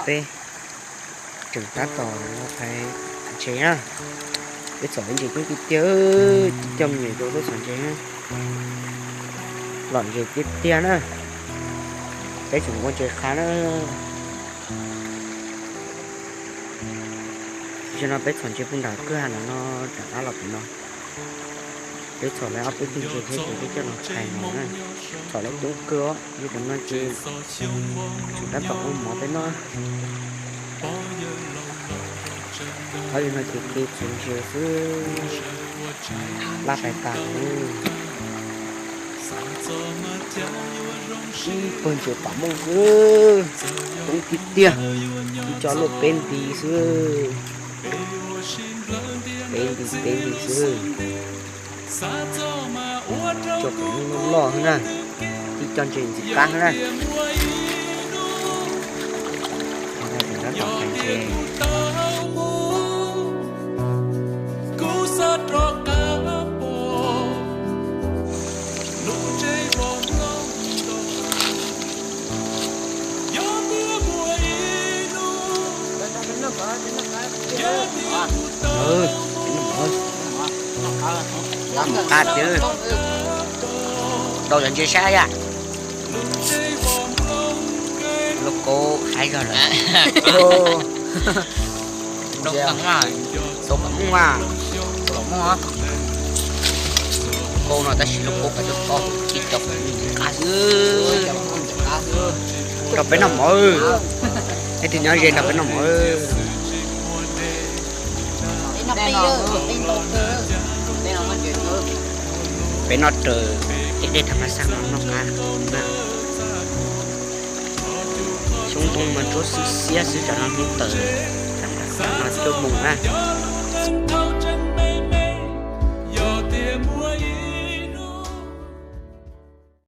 peb tseem tab tom los phais ntses na. Peb txhom ntses coob tiag tiag, coj me nyuam rau peb txhom ntses na. Lom ntses tiag tiag na. Peb tseem ua ntses qhav na. Zaum no peb txhom ntses puag nram kwj ha no no, rov qab los pem no. Peb txhom lawv ob peb tug ntses thiab ces peb coj los phais no na. Txhom lawv coob kawg os, yog tam no ces tsum tab tom ua mov peb noj. Ob yog no ces kev txhom ntses xwb, laj pais tas lawm. Ib pawg ntses pam mooj xwb, coob tiag tiag, ib co luaj peb nti xwb. Peb nti peb nti xwb. Cov pam mooj loj loj xwb na, ib co ntses ntxim qab xwb na. Tab tom phais ntses. Mus qab twb dau cov ntses sab yam. Lub kub qab zog lawm. Lub kub mas, kub no tab sis lub kub qab zog, kub tsis tau, qab xwb. Nrog peb noj mov, leej twg nyob ze nrog peb noj mov. Peb noj raws tej dej tham mas xaj no noj qab na. Xyoob ntoo mas ntsuab xwb xiab xwb, tsam no hnub tawm, tsam no cuaj moos na.